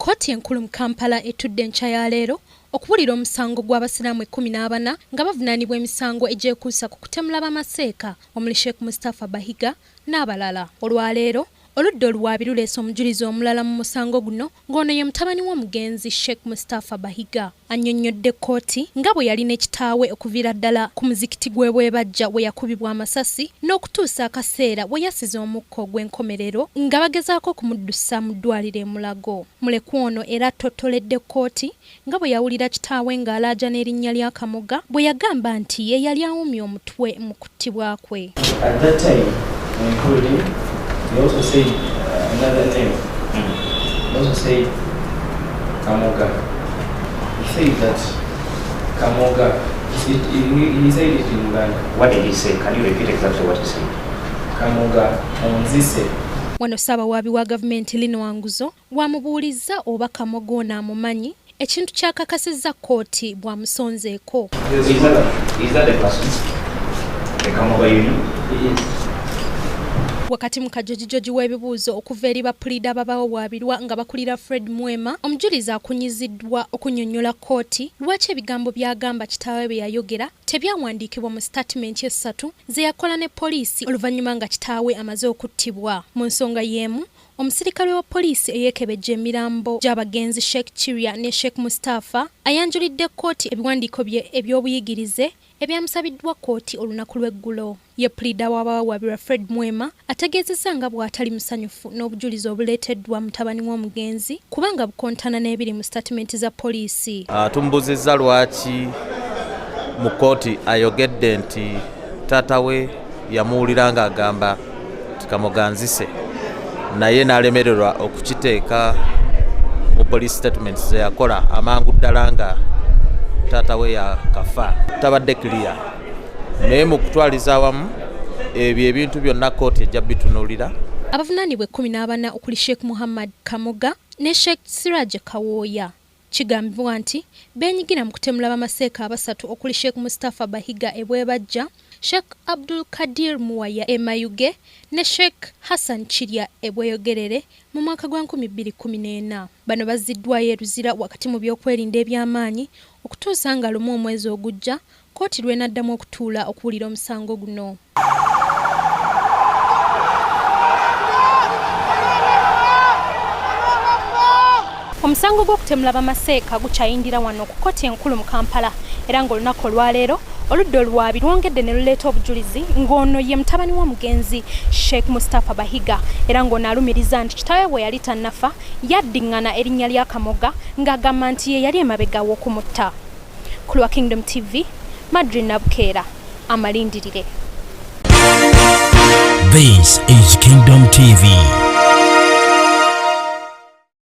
Kkooti enkulu mu Kampala etudde enkya ya leero okuwulira omusango gw'abasiraamu 14 nga bavunaanibwa emisango egyekuusa ku kutemula bamaseeka omuli Sheikh Mustafa Bahiga n'abalala. Olwaleero oludda oluwaabi luleese omujulizi omulala mu musango guno ng'ono ye mutabani w'omugenzi Sheikh Mustafa Bahiga. Annyonnyodde kkooti nga bwe yali ne kitaawe okuviira ddala ku muzikiti gw'e Bwebajja we yakubibwa amasasi n'okutuusa akaseera we yasize omukka ogw'enkomerero nga bagezaako okumuddusa mu ddwaaliro e Mulago. Mulekwa ono era attottoledde kkooti nga bwe yawulira kitaawe ng'alaajana erinnya lya Kamoga bwe yagamba nti ye yali awumye omutwe mu kuttibwa kwe. At that time, when he called him, he also said another name. He also said Kamoga. He said that Kamoga. He said it in Luganda. What did he say? Can you repeat exactly what he said? Kamoga onzise. Wano Ssaabawaabi wa gavumenti Lino Wanguzo wamubuulizza oba Kamoga ono amumanyi, ekintu kyakakasizza kkooti bw'amusonzeeko. Is that the person? The Kamoga you knew? Yes. Wakati mu kajojijoji w'ebibuuzo okuva eri bapuliida babawawaabirwa nga bakulira Fred Mwema, omujulizi akunyiziddwa okunnyonnyola kkooti lwaki ebigambo by'agamba kitaawe bye yayogera tebyawandiikibwa mu sitatimenti essatu ze yakola ne poliisi oluvannyuma nga kitaawe amaze okuttibwa. Mu nsonga y'emu, omusirikale wa poliisi eyeekebejja emirambo gy'abagenzi Sheikh Kirya ne Sheikh Mustafa ayanjulidde kkooti ebiwandiiko bye eby'obuyigirize ebyamusabiddwa kkooti olunaku lw'eggulo. Ye puliida w'abawawaabirwa Fred Mwema ategeezezza nga bw'atali musanyufu n'obujulizi obuleeteddwa mutabani w'omugenzi kubanga bukontana n'ebiri mu sitatimenti za poliisi. Tumbuuzizza lwaki mu kkooti ayogedde nti taata we yamuwulira ng'agamba nti Kamoga nzise, naye n'alemererwa okukiteeka mu police statements ze yakola amangu ddala nga taata we yakafa. Tabadde clear, naye mu kutwaliza awamu ebyo ebintu byonna kkooti ejja bitunuulira. Abavunaanibwa 14 okuli Sheikh Muhammad Kamoga ne Sheikh Siraj Kawooya kigambibwa nti beenyigira mu kutemula bamaseeka abasatu okuli Sheikh Mustafa Bahiga e Bwebajja, Sheikh Abdul Kadir Muwaya e Mayuge ne Sheikh Hassan Kirya e Bweyogerere mu mwaka gwa 2014. Bano bazziddwayo e Luzira wakati mu by'okwerinda eby'amaanyi okutuusa nga lumu omwezi ogujja kkooti lw'enaddamu okutuula okuwulira omusango guno. Omusango gw'okutemula bamaseeka gukyayindira wano ku kkooti enkulu mu Kampala era ng'olunaku olwaleero oludda oluwaabi lwongedde ne luleeta obujulizi ng'ono ye mutabani w'omugenzi Sheikh Mustafa Bahiga era ng'ono alumiriza nti kitaawe bwe yali tannafa yaddiŋŋana erinnya lya Kamoga ng'agamba nti ye yali emabega w'okumutta. Ku lwa Kingdom TV, Madrine Nabukeera amalindirire. This is Kingdom TV.